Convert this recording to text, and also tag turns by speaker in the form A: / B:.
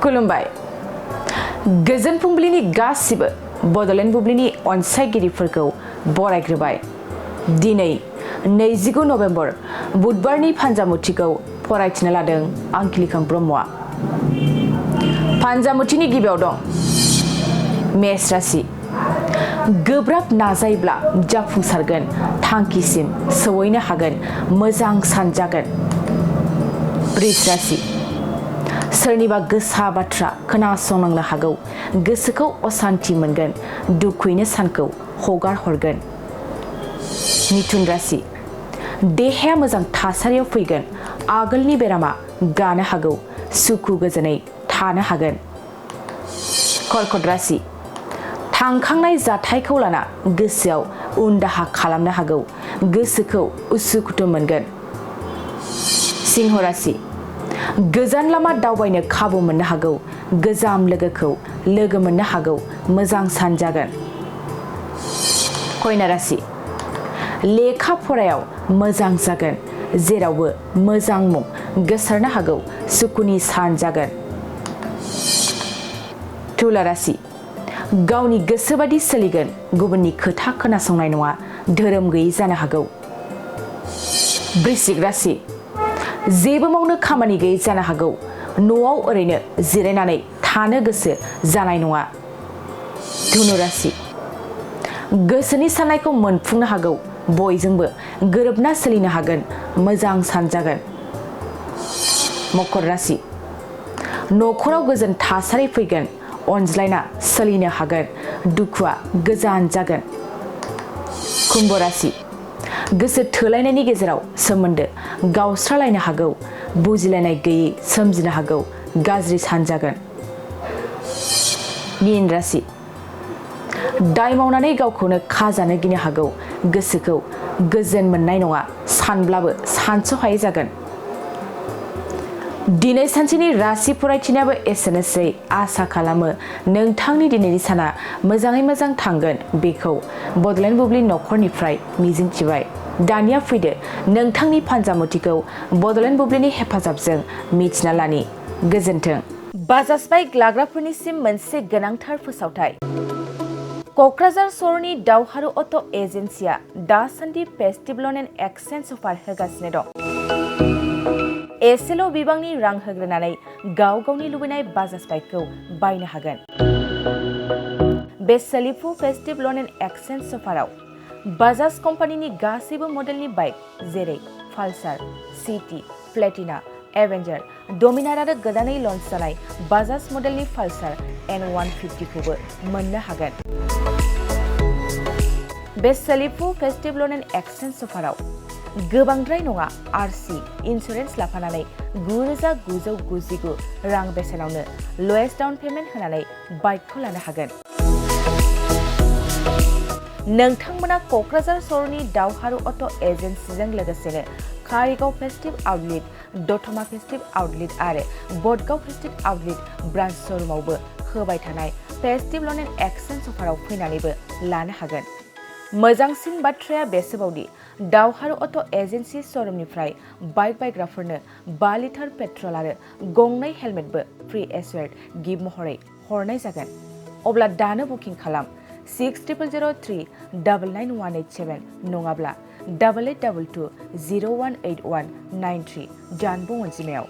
A: खुलुमबाय गोजोन फुंबिलिनि गासिबो बड'लेण्ड बुब्लिनि अनसायगिरिफोरखौ बरायग्रोबाय दिनै 29 नभेम्बर बुधबारनि फान्जामुथिखौ फरायथिनो लादों आं किलिखां ब्रह्मआ फान्जामुथिनि गिबियाव दं मेष राशि गोब्राब नाजायोब्ला जाफुंसारगोन थांखिसिम सौहैनो हागोन मोजां सानजागोन वृष राशि सोरनिबा गोसा बाथ्रा खोनासंनांनो हागौ गोसोखौ असान्थि मोनगोन दुखुयैनो सानखौ हगार हरगोन मिथुन राशि देहाया मोजां थासारियाव फैगोन आगोलनि बेरामा गानो हागौ सुखु गोजोनै थानो हागोन कर्कट राशि थांखांनाय जाथायखौ लाना गोसोआव उनदाहा खालामनो हागौ गोसोखौ उसुखुथु मोनगोन सिंह राशि गोजान लामा दावबायनो खाबु मोननो हागौ गोजाम लोगोखौ लोगो मोननो हागौ मोजां सानजागोन कन्या राशि लेखा फरायाव मोजां जागोन जेरावबो मोजां मुं गोसारनो हागौ सुखुनि सान जागोन तुला राशि गावनि गोसोबादि सोलिगोन गुबुननि खोथा खोनासंनाय नङा धोरोम गैयै जानो हागौ वृश्चिक राशि जेबो मावनो खामानि गैयै जानो हागौ न'आव ओरैनो जिरायनानै थानो गोसो जानाय नङा धनु राशि गोसोनि साननायखौ मोनफुंनो हागौ बयजोंबो गोरोबना सोलिनो हागोन मोजां सानजागोन मकर राशि न'खराव गोजोन थासारि फैगोन अनज्लायना सोलिनो हागोन दुखुआ गोजान जागोन कुम्भ राशि गोसो थोलायनायनि गेजेराव सोमोन्दो गावस्रालायनो हागौ बुजिलायनाय गैयै सोमजिनो हागौ गाज्रि सानजागोन मीन राशि दाय मावनानै गावखौनो खाजानो गिनो हागौ गोसोखौ गोजोन मोननाय नङा सानब्लाबो सानस'हायै जागोन दिनै सानसेनि राशि फरायथिनायाबो एसेनोसै आसा खालामो नोंथांनि दिनैनि साना मोजाङै मोजां थांगोन बेखौ बड'लेण्ड बुब्लि न'खरनिफ्राय मिजिंथिबाय दानिया फैदो नोंथांनि फान्जामुथिखौ बड'लेण्ड बुब्लिनि हेफाजाबजों मिथिना लानि गोजोन्थों बाजाज बाइक लाग्राफोरनिसिम मोनसे गोनांथार फोसावथाय क'क्राझार सहरनि दावहारु अट' एजेन्सिया दासान्दि फेस्टिभ ल'न एन्ड एक्सचेन्ज अफार होगासिनो दं एसेल' बिबांनि रां होग्रोनानै गाव गावनि लुबैनाय बाजाज बाइकखौ बायनो हागोन बे सोलिफु फेस्टिभ ल'न एन्ड एक्सचेन्ज अफाराव बाजाज कम्पानिनि गासैबो मडेलनि बाइक जेरै पालसार सिटी प्लेटिना एवेन्जार डमिनार आरो गोदानै लन्च जानाय बाजाज मडेलनि पालसार N150 खौबो मोननो हागोन बे सोलिफु फेस्टिभ ल'न एन्ड एक्सचेन्ज अफाराव गोबांद्राय नङा आरसि इन्सुरेन्स लाफानानै 9,999 रां बेसेनावनो लवेस्ट डाउन पेमेन्ट होनानै बाइकखौ लानो हागोन नोंथांमोना क'क्राझार सहरनि दावहारु अट' एजेन्सिजों लोगोसेनो Karigaon festive outlet Dotma festive outlet आरो बडगाव फेस्टिभ आउटलेट ब्रान्च श'रुमावबो होबाय थानाय फेस्टिभ ल'न एन्ड एक्सचेन्ज अफाराव फैनानैबो लानो हागोन मोजांसिन बाथ्राया बेसोबावदि दावहारु अट' एजेन्सि श'रुमनिफ्राय बाइक बायग्राफोरनो 5 लिटार पेट्रल आरो गंनै हेलमेटबो फ्रि एसुवेर्ड गिफ्ट महरै हरनाय जागोन अब्ला दानो बुकिं खालाम 6003991187 नङाब्ला 8822 018193 जानबुं अनजिमायाव